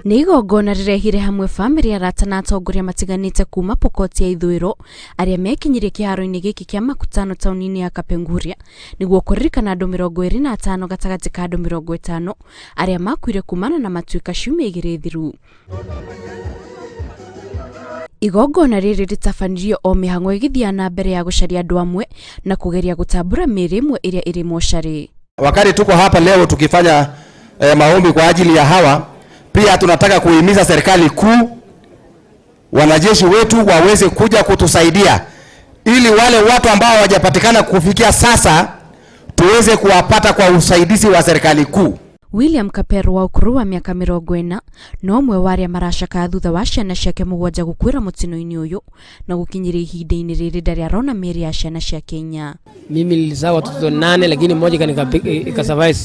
Nĩ igongona rĩrehire hamwe bamĩrĩ, arata na atongoria matiganĩte kuma Pokot ya ithũĩro arĩa mekinyirie kĩharo-inĩ gĩkĩ kĩa Makutano taũni-inĩ ya Kapenguria nĩguo kũririkana andũ 25 gatagatĩ ka andũ 50 arĩa makuire kumana na matuĩka ciumia 2 thiru. Igongona rĩrĩ rĩtabanirio o mĩhang'o ĩgĩthiaga na mbere ya gũcaria andũ amwe na kũgeria gũtambũra mĩĩrĩ ĩmwe ĩrĩa ĩrĩ mocarĩ. Wakati tuko hapa leo tukifanya maombi kwa ajili ya hawa, pia tunataka kuhimiza serikali kuu, wanajeshi wetu waweze kuja kutusaidia ili wale watu ambao hawajapatikana kufikia sasa tuweze kuwapata kwa usaidizi wa serikali kuu. William Kapero wa ũkũrũ wa mĩaka 40 no ũmwe wa arĩa maracakaya thutha wa ciana ciake 7 gũkuĩra mũtino-inĩ ũyũ na gũkinyĩria ihinda-inĩ rĩrĩ ndarĩ arona mĩĩrĩ ya ciana ciake 4. Mimi nilizaa watoto 8 lakini mmoja ikasurvive,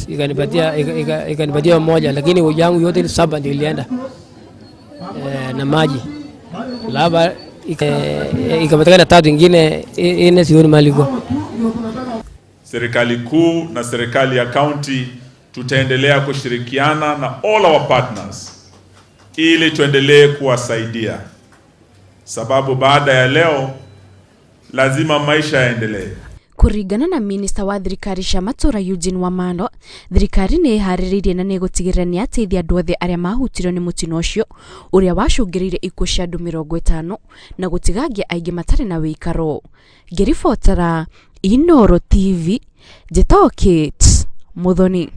ikanipatia mmoja, lakini yangu yote ni 7 ndio ilienda na maji. Laba ikapatikana 3 ingine 4 sioni mahali iko. Serikali kuu na serikali ya county tutaendelea kushirikiana na all our partners ili tuendelee kuwasaidia, sababu baada ya leo lazima maisha yaendelee. Kũringana na minista wa thirikari cia matũra Eugene Wamalwa, thirikari nĩ ĩharĩrĩirie na nĩ ĩgũtigĩrĩra nĩ yateithia andũ othe arĩa mahutirio nĩ mũtino ũcio ũrĩa wacũngĩrĩirie ikuũ cia andũ 50 na gũtigangia aingĩ matarĩ na wĩikaro. Ngĩribotera Inooro TV, njĩtagwo Kate Muthoni.